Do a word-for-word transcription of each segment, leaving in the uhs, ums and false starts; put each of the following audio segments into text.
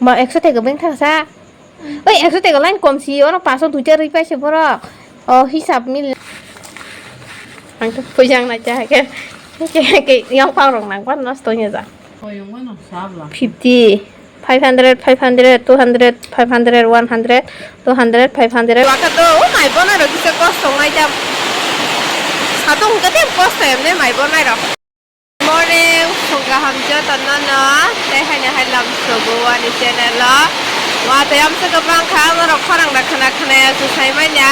Ma ekso teka beng thangsa. Oi, ekso teka line kom si, oro paso duita rwi paise borok. O hisab mil. Ang to pujang na cha ke. Ke ke yang pang rong nang pan nosto nya ja. Fifty, five hundred, five hundred, two hundred, five hundred, one hundred, two hundred, five hundred. Waka to, oh my bona ro kisa kosto ngai jam. Satung kete kosto emne mai bona ro. Morning, phung kaham jotono no, tei haino hai lam sugo ani channel o. Watwi amsa kwbang kha, norok khorang da khna khna ya se sai manya.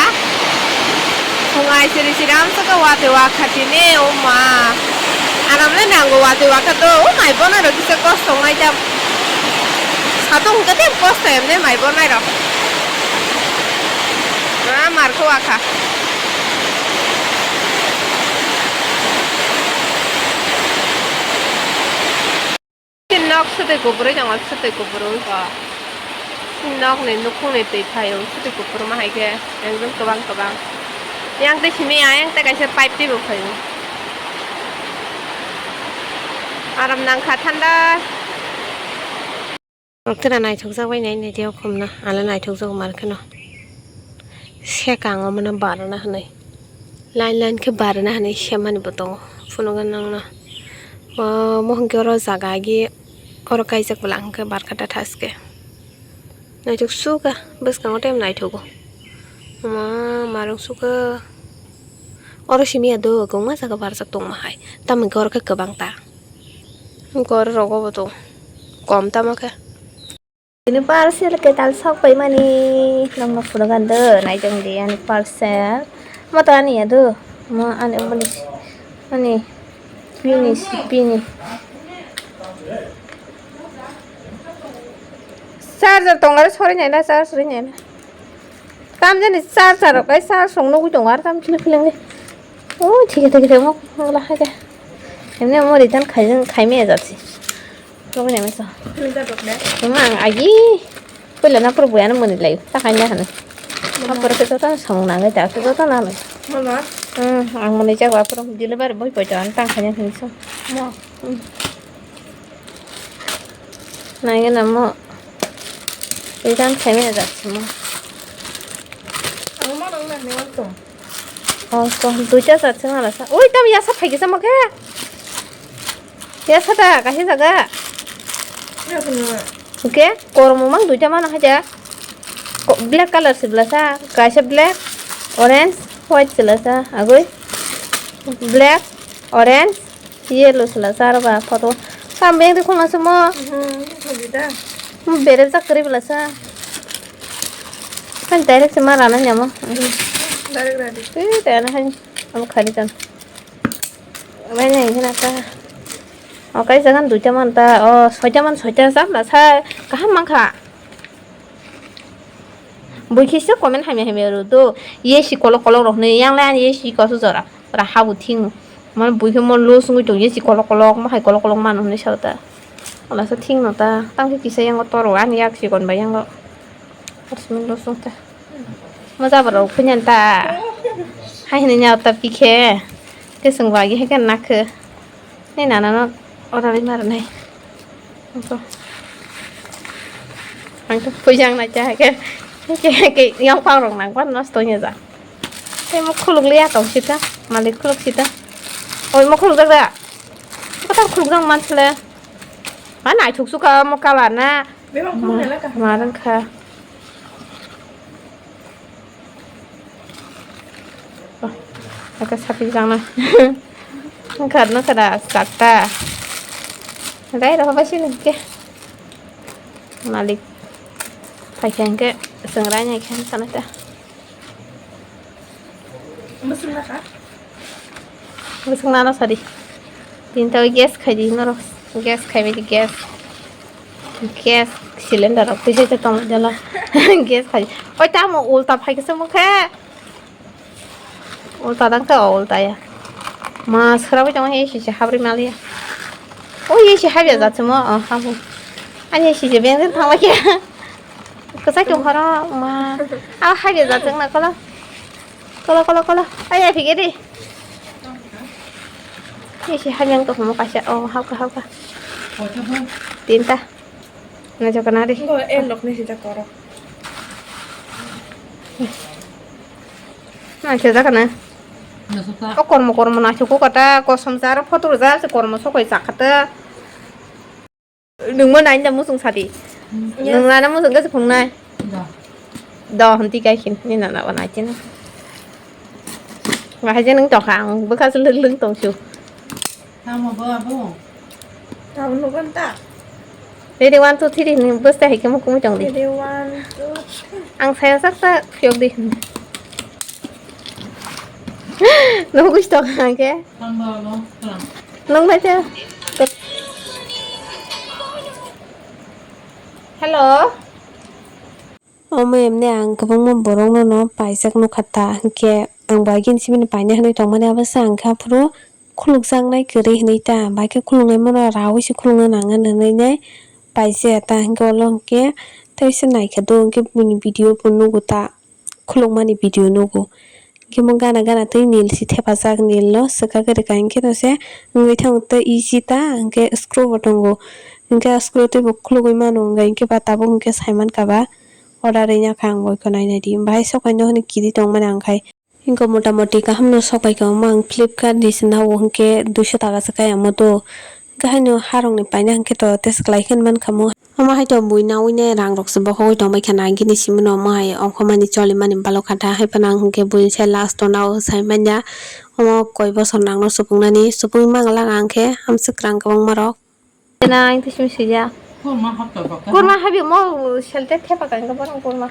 Phung ai siri siri amsa khe watwi wa kha tini, o ma. Aram le nango watwi wa kha to, o mai bona rok kisa kosto ngai jam. Satung kete kosto emne mai bonai rok. Ah, mar khe wa kha. Nok swtwi kuphurwi tongo, swtwi kuphurwi ba. Nokni nukhungni twi phaio, swtwi kuphurma hai khe ekdom kwbang kwbang. Yang tei simi ayang tei kaisa pipe twibo phaio. Aram nangkha thanda. Borok tera naithokjak bai nai naidi o khumna, ale naithokjak mar kheno. Sekang omono barana hinwi. Line line khe barana hinwi semani bo tongo. Phunukgo nangno. O mohon khe oro jaga agi oro kaijak bwla hwnkhe barkha da thaske. Naithok sukha, bwskango tei naithogo. Ma, marwng sukha. Oro simi ya do, kwbangma jaga barjak tongma hai. Tamo hwnkhe oro khe kwbang ta. Ghor rogo bo tongo. Kom tamo khe. Ini parcel ke tal sok pai mani nong nok photo kan do nai jong di ani parcel. Mo to ani ya do. Mo ani boni ani pini si pini. Charger tong ar sori nai la charge sori nai la. Tam jani charger rok ai charge song nugui tong ar tam kili kili. Oh thik thik thik mo la ha ja. Emne mo return khai khai me jat si. Rokni mesa. Tuma ang agi. Pwila na pura buya na mani lai. Ta kanya hana. Apa rasa tu tan samung nang ta tu tu na lai. Mama. Hmm, ang mani jak apa rum deliver boy boy tan tang kanya hini so. Mo. Hmm. Nai na mo. Ikan semi na jak mo. Ang mo nang na ni wan to. Oh, so, duita sa chwng ala sa. Oi, tam yasa phaikisa mo khe. Yasa ta, kaisa jaga. Oke, kormo mang duita mano haja. Ko-, black color se bwlasa, kaisa black, orange, white se bwlasa, agoi. Black, orange, yellow se bwlasa, aro ba photo. Kam beng de khulna se mo. Mhm, thagi da. Mo bere jak kri bwlasa. Kan direct se ma rana nyamo. Direct radi. Eh, te ana hai. Amo khani tan. Bai nai hina ta. O kai jagan duita man ta. O soita man soita jam na sa. Kaham man kha. Bui khe se comment hamya hamya ro do. Ye si kolok kolok rok hwnwi yang lai ani ye si kosu jora. Pura habu thing. Man bui khe mo lo sungwi tong ye si kolok kolok mo hai kolok kolok mano hwnwi sa ta. Ola sa thing no ta. Tang khe kisa yang toro ani yak si kon bai yang. Asming lo sung ta. Mo jabra rok phunyan ta. Hai hini nya ta pikhe. Ke sung bagi hai kan nakhe. Ni nana no orali mar nai. Ang to pujang na cha ke. Ke ke yang pang rok nang pan nosto nya ja. Te mo khuluk le ya tong sita. Malik khuluk sita. Oi mo khuluk jak da. Kata khuluk jang man sele. Ma nai thuk suka mo kala na. Bebak phone hala ka. Ma rang kha. Oh, aka sapi jang na. Khar na khara sakta. Dai ro ba sini ke. Malik. Phai khe hwnkhe swng rai nai khe sana ta. Mwswk naka? Mwswk nana sadi. Tini tawi gas khai di norok. Gas khai bai di gas. Gas cylinder rok twi se tong jala. Gas khai. Oi tamo ulta phai khe se mokhe. Ulta dang khe o ulta ya. Ma sra bai tong he si se habri mali ya. O ye si habya jat se mo o habu. Ani si je beng thang ba khe. Kwchai tong pharo ma. A hai de jat jang na kolo. Kolo kolo kolo. Ai ai phige di. Isi hai yang to mo kaisa. Oh halka halka. Tinta. Naisok kana di. Bo el lok ni sida koro. Naisok da kana. Naisok ta. O kormo kormo naisok ko kata kosom jar photo jar se kormo sokoi chakata. Nungmo nai da musung sadi. Yes. Nung nana musung ke phungnai. Da. Do honti kai khin ni nana ba nai khin. Bahai je nung tokha ang bwkha se lwng lwng tong su. Tamo bo abo. Tamo nugan ta. Ready, one, two, three ni bwsta hai khe mukumui tong di. Ready, one, two, three. Ang saya sak ta phiyok di. Nugui tong ang khe. Tamo bo. Nung bai te. Hello. Omo emne ang kwbangma borokno no paijak nukha ta, hinkhe ang bo agini simi no paina hinwi tongmani, abo se ang khe aphuru khulukjaknai kwrwi hinwi ta, bai khe khuluknai mano raui se khulukna nangan hinwi nai paijaya ta, hinkhe olo hinkhe teisa naikhe do, hinkhe bini video bo nugo ta, khulukmani video nugo. Hinkhe mo gana gana tei nil si thepajak, nil no swkagwi rwkha, hinkhe no se wngwi thango tei easy ta, hinkhe screw bo tongo, hinkhe screw tei bo khulugwi mano, hinkhe ba tabuk hinkhe saimankha ba. Order ringya kha ang boiko nainai di. Bahai sokhaino hwnwi kiri tongmani ang khai. Hinko mota moti kaham no sokpai kha omo ang Flipkart ni se nao hinkhe duiso taka se kaya omo do. Hinkhe haino harok ni paina hinkhe to test khlai khe mankha mo. Omo hai to bui naui nai rang rok se bokhogwi tongbai kha na gini simi no omo hai ongkhormani cholimani balo kha da hai phano ang hinkhe buini sai last o nao sai manya. Omo koi bosor nang no supuknani supugwi manglak ang khe hamswk rang kwbangma rok. Nang tisi sija. Kurma hapta baka. Kurma habi mo selte thepa kang ka borang kurma.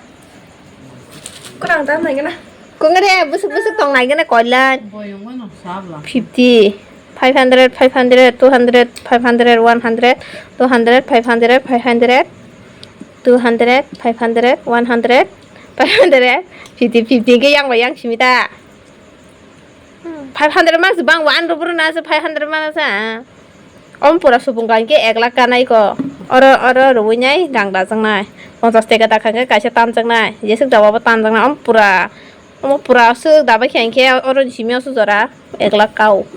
Kurang ta nai gana. Kung re busuk busuk tong nai gana koilan. Boyong no sabla. Fifty, five hundred, five hundred, two hundred, five hundred, one hundred, two hundred, five hundred, five hundred, two hundred, five hundred, one hundred, five hundred, fifty, fifty ke yang bayang simita. Five hundred mas bang wan rubru na se five hundred mana sa. Om pura supung kan ke ek lakh kanai ko. Oro, oro rubui nai rang da jang nai. Ponchas teka da khan ke kaisa tam jang nai. Jesik da baba tam jang nai. Om pura, om pura su da bai khan ke oro simi su jora ek lakh kau.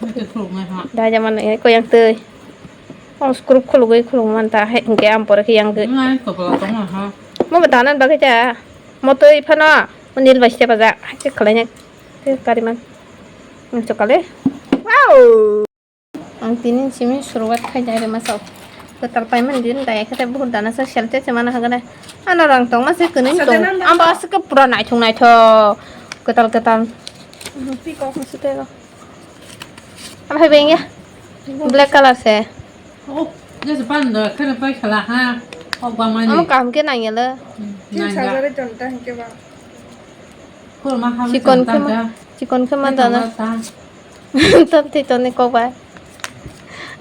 Ito khuluk nai ha. Da jaman ko yang tei. Ang screw khulugwi khulugwi manta, hai hwnkhe ang pore khe yang gwi. Nai, kopala tongma ha. Mo bo danan bagwi ta. Mo twi phano, mo nil bai se bajak, hai khe khlai nai. Tei kari man. Ang chokale. Wow! Ang tini simi suruwat khai jai re masao. Kwtal pai man din dai khe tei buhur dana sa sel te se mana hagane. Ano rang tong ma se kwnwi tong. Ang ba se ke pura naithok naithok. Kwtal kwtal. Pi kok se te ro. Am hai beng ya. Black color se. Oh, jesa pan da kena pai khala ha. Oh, ba mani. Amo kaham khe nang ya le. Hmm, tin nang da. Hajar ton ta hingke ba. Kurma ha. Chikon khe ma, chikon khe ma da na. Tam tei toni kok ba.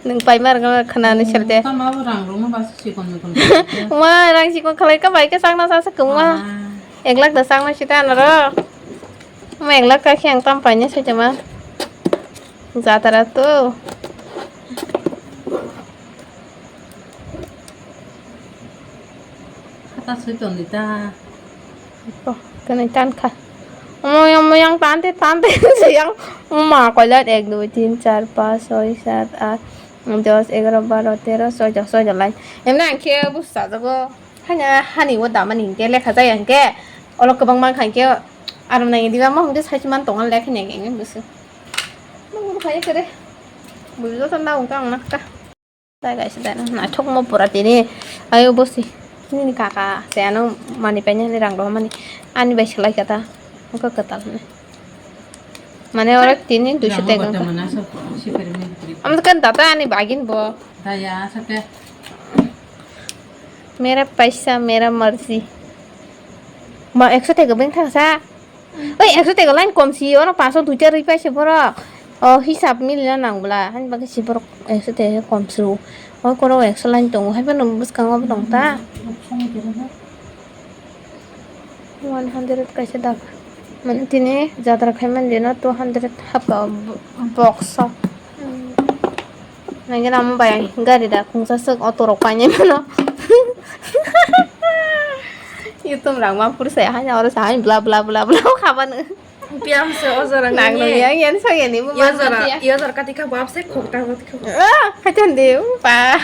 Nwng pai mar ga khana ni sel de. Tam abo rang rung ba chikon ni kon. Ma rang chikon khalai ka bai khe chang na sa sa kung ma. Ah. Ek lakh da chang na sita na ro. Ma ek lakh ka khe ang tam pai ni sa jama. Jatara to. Hata sui tong di ta. Ko, kani tan kha. Omo yang, omo yang tante, tante se yang. Oma koilat ek, dui, tin, char, panch, soi, sat, aat, dos, egaro, baro, tero, soido, soido line. Emna ang khe busa jago. Hanya hani o damani hingke lekha jaya hingke. Olo kwbang mankha hingke. Arom nai diba mo hingke saichman tongo lekha ni hingke busu. Nang bukhai kere. Bujo to na ungka ang nakta. Tai kaisa dana naithokma pura tini. Ayo bosi. Nini kaka se ano mani paina ni rang rohormani. Ani bai selai kata. Ungkha kwtal hwnwi. Mane oro tini duiso rang teka. Ungkha mana so, sipari mani puri. Am kan tata ani bagin bo. Daya sate. Mera paisa, mera marzi. Ma ekso teka beng thangsa. Oi, ekso teka line kom si, oro paso duita rwi paise borok. O hisab milina nang bwla, hani bagwi si borok ekso teka kom si rw. O koro ekso line tongo, hai phano bwskango bo tong ta. One hundred kaisa dak. Mane tini jatra khai man dino two hundred hapka box o. Nangkhe namo bai gari da khungsa swk auto rok painai mano. Yutum rang ma phuru se haino oro se haino bla bla bla bla khabano. Piam se o jora nang nang nini. Yang yan sa yani mo Yo man jora, mati ya. Yo jora kati kha bab se khok ta kati kha. Ah, kaitan de, pa.